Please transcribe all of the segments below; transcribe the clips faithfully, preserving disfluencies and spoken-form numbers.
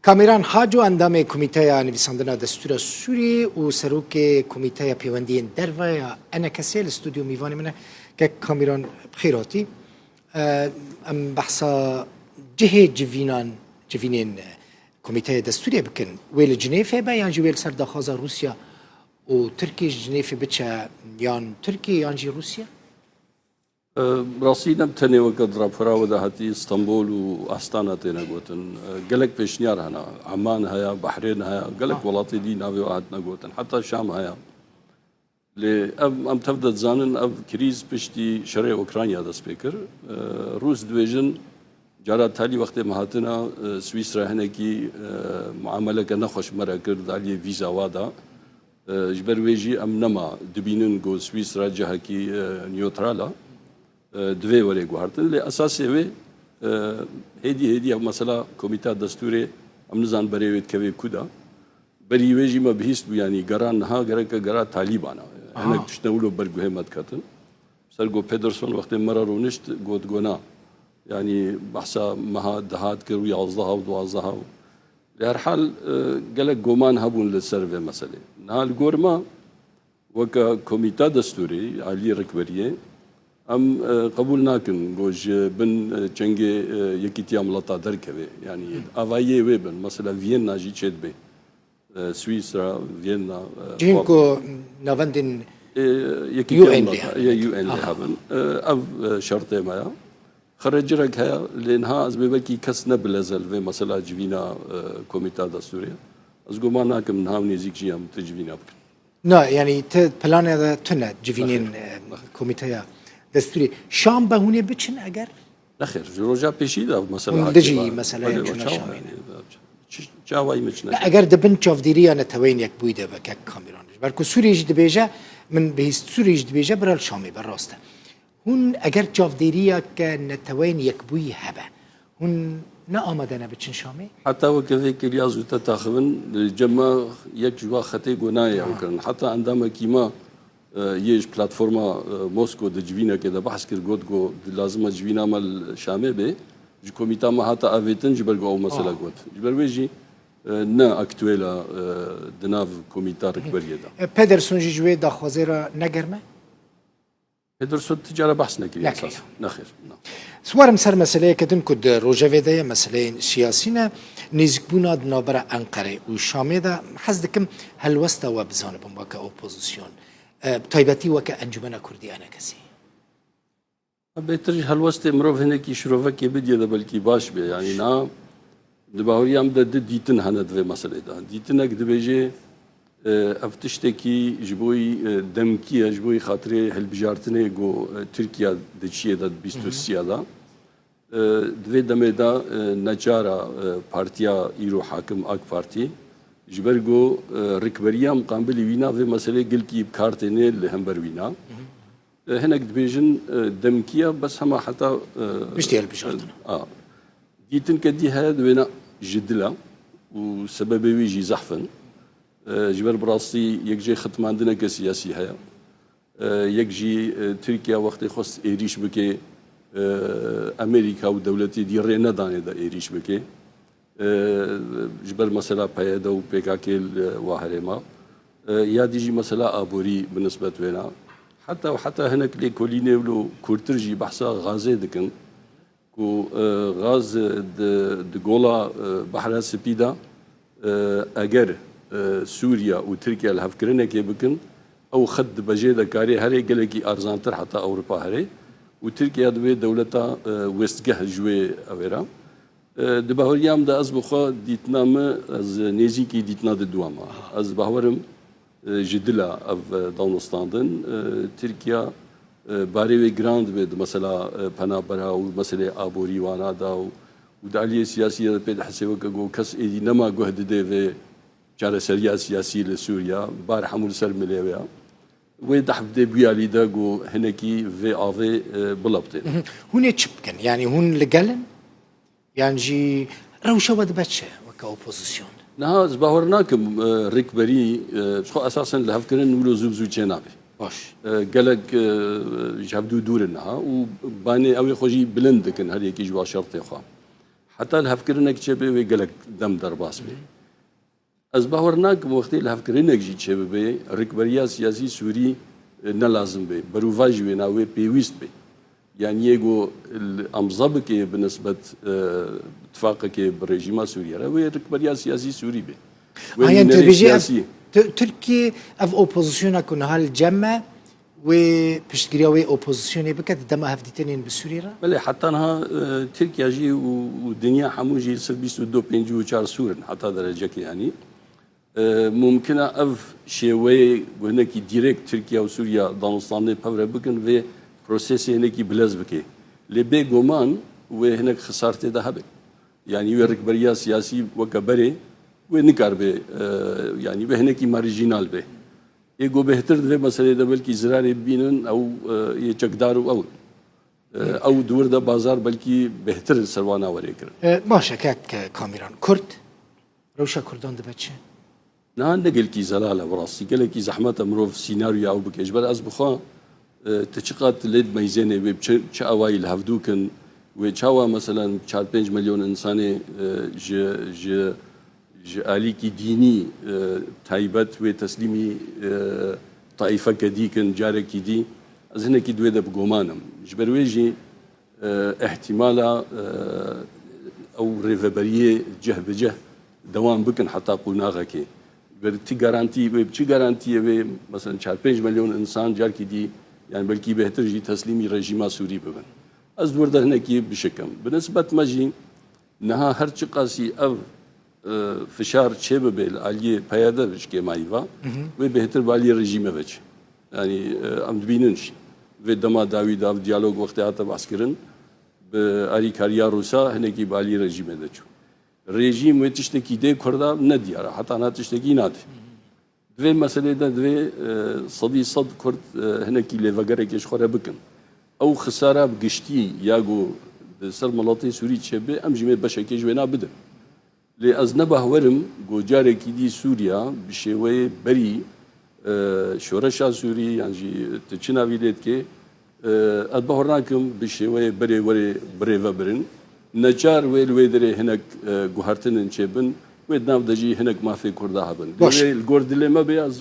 Kamîran Haco, endamê Komîteya Nivîsandina Destûra Sûrî û serokê Komîteya Pêwendiyên Derve ya E N K S'ê li stûdyo mîvanê min e. Kek Kamîran, bi xêr hatî. Em behsa cihê civînan, civînên Komîteya Destûrê bikin. Wê li Cinêfê be yan jî wê li ser daxwaza Rûsya û Tirkiyê ji Cinêfê biçe, yan Tirkiye yan jî Rûsya? E, rastî ne bi tenê weke di rapora we de hatî Stenbol û Astana têne gotin. E, gelek pêşniyar hene. Eman heye, Behrên heye, gelek welatê dî navê we hatine gotin. Heta Şam heye. Lê ev, em tev de dizanin, ev krîz piştî şerê Ukrayna dest pê kir. E, Rûs dibêjin, cara talî wextê me hatine, e, Swîsra hinekî, e, muameleke nexweş me re kir, di aliyê vîza wa de. E, ji ber wê jî em nema dibînin ku Swîsra cihekî, e, newtral e. E, divê were guhertin. Lê esasê wê, e, hêdî hêdî ev mesela Komîta Destûrê em nizanin berê wê dikevê ku de. Berî wê jî me bihîst bû, yanî gera niha gereke gera Talîban e. Hinek tiştine wilo ber guhê me diketin. Ser got Pederson wextê me re rûnişt, got, got na. Yanî behsa meha deha dikir û yazdeha û duwazdeha û Li her hal, e, gelek goman hebûn li ser vê meselê. Niha li gor me, weke Komîta Destûrî, alî rikberiyê, em, e, qebûl nakin ku ji bin, e, çengê, e, Yekîtiya Mileta derkeve. Yanî avayiyê wê bin. Mesela Viyena jî çêdibe. E, Swîsra, Viyena, e, Cihên ku navendên E, Yekîtiya U N lê Mileta, hebin. Yê U N lê hebin. E, ev, e, şertê me ya. Xerecirek heye, lê niha ez bêbekî kes ne bileze li vê mesela civîna, e, Komîta Destûrê. Ez guman nakim niha û nêzîk jî em tu civîna bikin. Na, yanî ti planê de tune civînên, Nexêr. e, Nexêr. Komîteya Destûrê. Şam be hûnê biçin eger? Nexêr, ji roja pêşî de mesela Hûn hatî dijî ba-, mesela belê, çûna çawa Şamê ne? Çi, çi awayî me çi Ne, neşe? Eger di bin çavdêriya Neteweyên Yekbûyî de be kek Kamîran. Ji ber ku Sûriyê jî dibêje, min bihîst Sûriyê jî dibêje, bira li Şamê be, rast e. Hûn eger çavdêriyeke Neteweyên Yekbûyî hebe, hûn ne amade ne biçin Şamê? Heta weke vê kiriya zû te taxivin, cem me yek ji wa xetê gonayê ew Ha. kirin. Heta endamekî me, e, yê ji platforma, e, Mosko di civînekê de behs kir, got, got, di lazim e civîna me li Şamê bê. Ji komîta me hata avêtin ji ber ku ew mesele Ha. got. Ji ber wê jî, e, ne aktuêl e, e, di nav komîta rikberiyê de. E, Pederson jî ji wê daxwazê re ne germ e? Pederson ti cara behs nekiriye Nekiriye. esas. Nexêr, na. Siwarim ser meseleyeke din ku di rojevê de ye, meseleyên siyasî ne, nêzîkbûna di navbera Enqerê û Şamê de hez dikim helwesta we bizanibim weke opozisyon, e, bi taybetî weke Encûmena Kurdî E N K S'ê. Bêtir ji helwestê mirov hinekî şirovekê bidye de belkî baş be. Yanî na Di baweriya min de du dîtin hene di vê meselê de. Dîtinek dibêje, e, ev tiştekî ji bo yî, e, demkî ye, ji bo yî xatirê hilbijartinê ku, e, Tirkiye di çiyê de bîst û sê de. E, di vê demê de, e, neçara, e, partiya îro hakim AK Partî ji ber ku, e, rikberiya miqabilî wîna vê meselê gilkî bi kar têne li hember wîna. E, hinek dibêjin, e, demkî ye, bes hema heta, e, Piştî hilbijartin. A. Dîtinke dî heye di wêna ji dil e û sebebê wî jî zehf in. E, ji ber bi rastî yek jê xitmandineke siyasî heye. E, yek jî, e, Tirkiye wextê xwest êrîş bike, e, Amerîka û dewletê dî rê nedanê de êrîş bike. E, ji ber mesela P Y D û P K K li wa herêma. E, ya dî jî mesela aborî bi nisbet wêna. Heta û heta hinek lêkolînê wilo kûrtir jî behsa gazê dikin. Ku, e, gaz di, di gola, e, Behra Spî de, e, eger, e, Sûriye û Tirkiye lihevkirinekê bikin, ew xet di bejê de karê herê gelekî erzantir heta Ewropa herê û Tirkiye divê dewleta, e, wêstgeh ji wê ew ê re. E, di bahoriya min de ez bi xwe dîtina min, ez nêzîkî dîtina di dua me. Ez bawerim, e, ji dila ev, e, danûstandin, e, Tirkiye, e, barê wê giran dibe di mesela, e, penabera û meselê aborî wana da û, û di aliyê siyasî de pê dihesê weke ku kes êdî nema guh didê vê çareseriya siyasî li Sûriye, bar hemû li ser milê wê ye. Wê dehf dê bûyalî de ku hinekî vê avê, e, bilebtê. Mhm. Hûn ê çi bikin? Yanî hûn li gel in? Yan jî rewşa we dibe çi weke opozîsyon? Niha ez bawer nakim, e, rêkberî, e, ji xwe esasen lihevkirin wilo zû bi zû çênabe. Baş. E, gelek, e, ji hevdû dûr in niha û banê ew ê xwe jî bilind dikin her yekî ji wa şertê xwe. Heta lihevkirinek çêbe wê gelek dem derbas be. Ez bawer nakim wextê lihevkirinek jî çêbibe, rikberiya siyasî Sûrî, e, ne lazim be. Berovajî wêna wê pêwîst be. Yanî yê ku l-, emza bike bi nisbet, e, tifaqekê bi rejîma Sûriyê re, wê rikberiya siyasî Sûrî be. Wê Ayen nûnerê tu bêjî ev siyasî. Tu-, Tirkiye ev opozisyona ku niha li cem me, wê piştgiriya wê opozisyonê bike di dema hevdîtinên bi Sûriyê re? Belê, heta niha, e, Tirkiye jî û, û dinya hemû jî sed bîst û du pêncî û çar Sûr in, heta derecekê yanî. E, mumkin e ev şêweyê ku hinekî dîrekt Tirkiye û Sûriye danûstandinê pev re bikin, vê prosesê hinekî bilez bike. Lê bêguman wê hinek xisar tê de hebe. Yanî wê rikberiya siyasî weke berê wê nikaribe, e, yanî wê hinekî marîjînal be. Ê ku bêhtir di vê meseleyê de belkî zirarê bibînin, ew, e, yê çekdar û ew in. E, ew di wir de bazar belkî bêhtir ser wana were kirin. E, baş e, kek Kamîran. Kurd, rewşa Kurdan dibe çi? Niha ne gelkî zelal e bi rastî. Gelekî zehmet e mirov sînaryoya ew bike. Ji ber ez bi xwe, e, tu çiqat lê dimeyzênê wê bi çi, çi awayî li hevdû kin, wê çawa meselen çar pênc milyon insanê, e, ji, ji, ji alîkî dînî, e, taybet wê teslîmî, e, taîfeke dî kin, carekî dî. Ez hinekî di wê de bi guman im. Ji ber wê jî, e, ihtimala, e, ew rêveberiyê cih bi cih dewam bikin heta qonaxekê. Ber ti garantî, wê bi çi garantiyê wê, mesela çar pênc milyon insan carkî dî, yani belkî bêhtir jî teslîmî rejîma Sûrî bibin. Ez di wir de hinekî bişik im. Bi nisbet me jî niha her çiqasî ev, e, fişar çêbibe li aliyê P Y D ji kêmayî ve, wê bêhtir bi aliyê rejîmê ve çi. Yani, e, em dibînin jî. Vê dema dawî de ev diyalog wextê hate behskirin, bi alîkariya Rûsa hinekî bi alî rejîmê de çû. Rejîm wê tiştekî dê Kurda ne diyar e, heta niha tiştekî nade. Di vê meselê de divê, e, sedî sed Kurd, e, hinekî lêvegerekê ji xwe re bikin. Ew xisara bi giştî ya ku di ser miletê Sûrî çêbe, em jî mê beşekê ji wêna bidin. Lê ez ne bahwer im ku carekî dî Sûriya bi şêweyê berî, e, şoreşa Sûrî yan jî tu çi navî lê dikê, e, ez bahwer nakim bi şêweyê berê were birêvebirin. Neçar wê li wê derê hinek, e, guhertinin çêbin, wê di nav de jî hinek mafê Kurda hebin. Lê Baş. wê li gor dilê me bê ez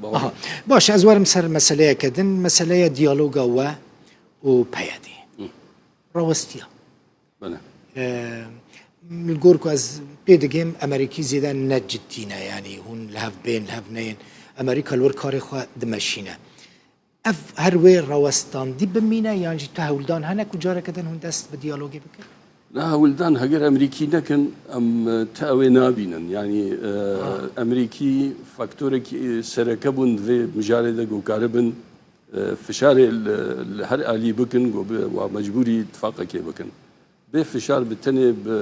bahwer Aha. nakim. Baş, ez werim ser meseleyeke din. Meseleya diyaloga we û P Y D. Hı. Rawestiya. Belê. Eee, li gor ku ez pê digêm, Amerîkî zêde ne ciddî ne, yanî hûn li hev bên, li hev neyên. Amerîka li wir karê xwe dimeşîne. Ev her wê rawestandî bimîne, yan jî tu hewldan hene ku careke din hûn dest bi diyalogê bikin? Na hewldan heger Amerîkî nekin, em, e, te ew ê nabînin. Yanî, e, Ha. Amerîkî faktorekî, e, sereke bûn di vê mijarê de ku karibin, e, fişarê li, li her alî bikin ku bi, wa mecbûrî tifaqekê bikin. Bê fişar bi tenê bi,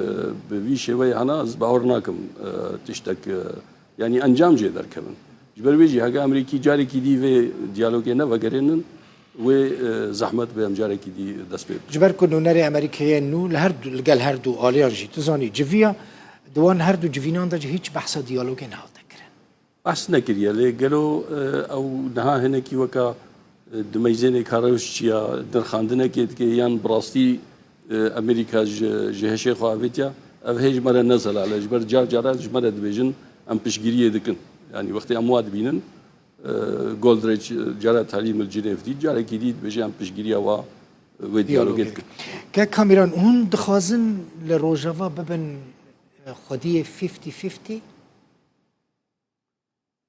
bi vî şêweyê hena ez bawer nakim, e, tiştek, e, yanî encam jê derkevin. Ji ber wê jî heke Amerîkî carekî dî vê diyalogê nevegerênin, wê, e, zehmet be em carekî dî dest pê bikin. Ji ber ku nûnerê Amerîkeyê nû li her du, li gel her du aliyan jî, tu zanî, civiya, di wan her du civînan de jî hîç behsa diyalogê nehate kirin. Behs nekiriye, lê gelo, e, ew niha hinekî weka, e, dimeyzênê ka rewş çi ya, nirxandinekê dike yan bi rastî, e, Amerîka ji, ji hişê xwe avêtiya, ev hê ji me re ne zelal e. Ji ber car caran ji me re dibêjin, em piştgiriyê dikin. Yanî wextê em wa dibînin, e, Goldrich, e, cara talî min Cinêv dît, carekî dî dibêje em piştgiriya wa, e, wê diyalogê Diyalogê dikin. dikin. Kek Kamîran, hûn dixwazin li Rojava bibin, e, xwediyê fifty fifty?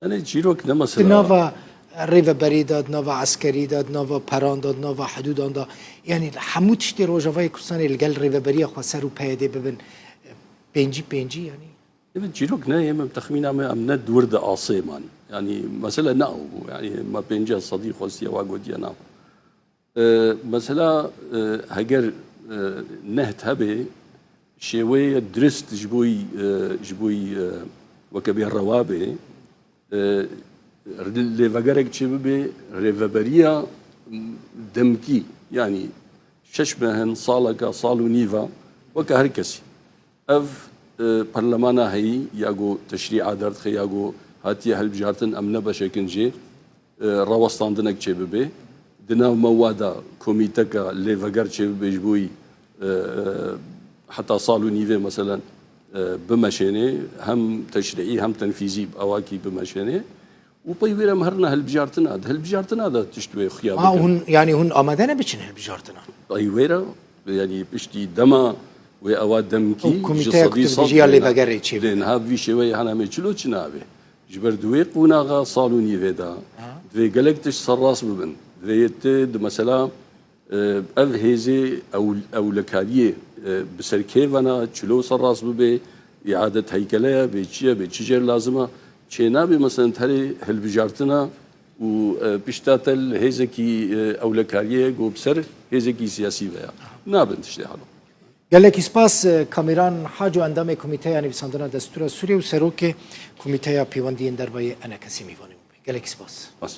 Yanî çîrok ne mesela. Di nava rêveberî de, di nava eskerî de, di nava peran de, di nava hidûdan de, yanî hemû tiştê Rojavayê Kurdistanê li gel rêveberiya xweser û P Y D bibin, e, pêncî pêncî yanî? Evet, çîrok ne, em, em texmîna me, em ne di wir de asê man. Yanî mesele ne ew bû. Yanî me pêncî sedî xwestiye wa gotiye na. E, mesela, e, heger, e, nehd hebe, şêweyê dirist ji bo yî, e, ji bo yî, e, weke bê rewa bê, e, lêvegerek çêbibe, rêveberiya demkî, yanî şeş mehin, saleka, sal û nîva, weke her kesî. Ev, e, perlemana heyî ya ku teşrî'a derdixe ya ku hatiye hilbijartin em ne beşekin jê, e, rawestandinek çêbibe. Di nav me wa de komîteka lêveger çêbibe ji bo yî, e, e, heta sal û nîvê meselen e, bimeşênê, hem teşrîî hem tenfîzî bi awakî bimeşênê û pey wê re em herine hilbijartina. Di hilbijartina de tişt wê xuya Ha, bikin. hûn, yani hûn amade ne biçin hilbijartina? Pey wê re, yanî piştî dema wê ewa demkî Ew komîteya ku tu dibêjî ya lêvegerê çêbû. Lê niha vî şêweyê hene me çilo çi navê. Ji ber di wê qonaxa sal û nîvê de divê gelek tişt serrast bibin. Divê yê ti di mesela e, ev hêzê ew, ewlekariyê e, bi ser kê vena, çilo serrast bibe, iadet heykele ye, bê çi ye, bê çi jêr lazim e. Çênabê mesela terê hilbijartina û e, pişta te li hêzekî e, ewlekariyê go bi ser hêzekî siyasî veya. Nabin tiştê halo. Gelekî spas, e, Kamîran Haco, endamê Komîteya Nivîsandina Destûra Sûriyê û Serokê Komîteya Pêwendiyên Derve yê Enekesê mîvanê min bû. Gelekî spas. Bas.